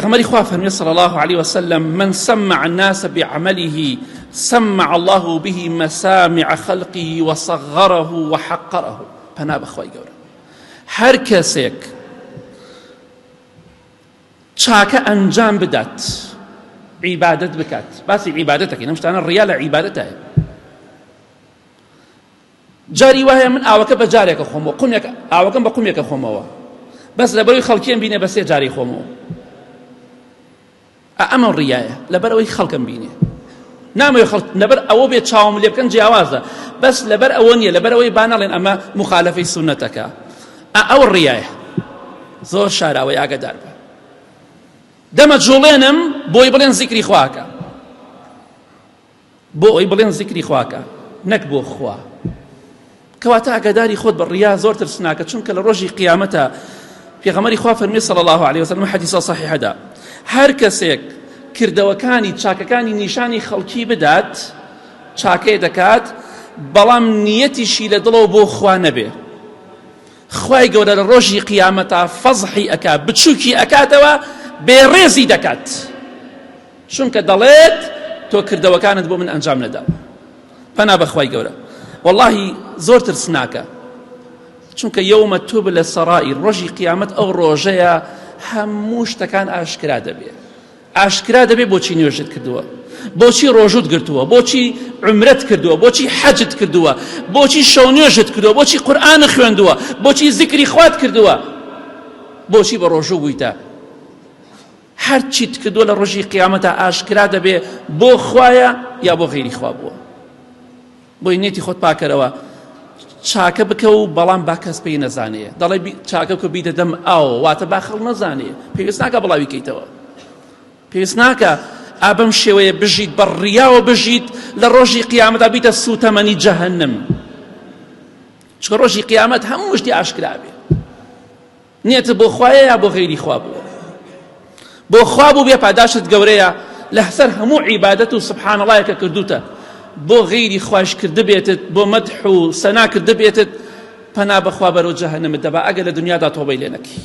پێغەمبەری خوا فەرمی صلی الله علیه وسلم من سمع الناس بعمله سمع الله به مسامع خلقه وصغره وحقره پەنا بەخوای گەورە هەر کەسێک چاکە ئەنجام بدات عیبادەت بکات باسی عیبادەتەکەین ئەم شتانە ڕیا لە عیبادەتایە جاری وایە من ئاوەکە بە جارێکە خۆمەوە قومێک ئاوەکەم بە قومێکە خۆمەوە بەس لەبەرەوەی خەڵکیان بینێ بە سێ جاری خۆمەوە ئەمە ڕیایە لەبەر ئەوەی خەڵکم بینێ نامەوێ خەڵک لەبەر ئەوە بێت چاوم لێ بکەن جیاوازە بەس لەبەر ئەوە نییە لەبەر ئەوەی با نەڵێن ئەمە مخالفەی سوننەتەکە ئەو ڕیایە زۆر شاراوەی ئاگادار بە دەمە جوڵێنم بۆی بڵێن زیکری خواکە بۆ ئەوەی بڵێن زیکری خواکە نەک بۆ خوا. کەواتە ئاگاداری خۆت بە ڕیا زۆر ترسناکە چونکە لە ڕۆژی قیامەتە پێغەمبەری خوا فەرمی صلی الله علیه وسلم حدیثە صحیحەدا هەر کەسێک کردەوەکانی چاکەکانی نیشانی خەڵکی بدات چاکەی دەکات بەڵام نیەتیشی لە دڵەوە بۆ خوا نەبێ خوای گەورە لە ڕۆژی قیامەتا فەزحی ئەکا بچووکی ئەکاتەوە بێڕێزی دەکات چونکە دەڵێت تۆ کردەوەکانت بۆ من ئەنجام نەداوە پەنا بەخوای گەورە واللهی زۆر ترسناکە چونکە یومە تبلە سەرائیر ڕۆژی قیامەت ئەو ڕۆژەیە هەموو شتەکان ئاشکرا دەبێت ئاشکرا دەبێت بۆچی نوێژت کردووە بۆچی ڕۆژوت گرتووە بۆچی عمرەت کردووە بۆچی حەجت کردووە بۆچی شەو نوێژت کردووە بۆچی قورئان خوێندووە بۆچی زیکری خوات کردووە بۆچی بە ڕۆژوو بوویتە هەرچیت کردووە لە ڕۆژی قیامەتا ئاشکرا دەبێ بۆ خوایە یا بۆ غەیری خوا بووە بۆی نێتی خۆت پاکەرەوە چاکە بکە و بەڵام با کەس پێی نەزانێ دەڵێ چاکە بکە بیدە دەم ئاو واتە با خەڵ نەزانێ پێویست ناکە بڵاوی کەیتەوە پێویست ناکە ئابم شێوەیە بژیت بە ڕیاوە بژیت لە ڕۆژی قیامەتا بیتە سوتەمەنی جەهەنم چکە ڕۆژی قیامەت هەموو شتی ئاشکرا بێ نیەتت بۆ خوایە یا بۆ غەیری خوا بووە؟ بۆ خوا بوو بێ پاداشتت گەورەیە لەسەر هەموو عیبادەت و سبحان اللە کە کردوتە بۆ غەیری خوایش کردبێتت بۆ مەدح و سەنا کردبێتت پەنا بەخوا بەرەو جەهەنەمت دەبا ئەگەر لە دنیادا تۆبەی لێ نەکەی.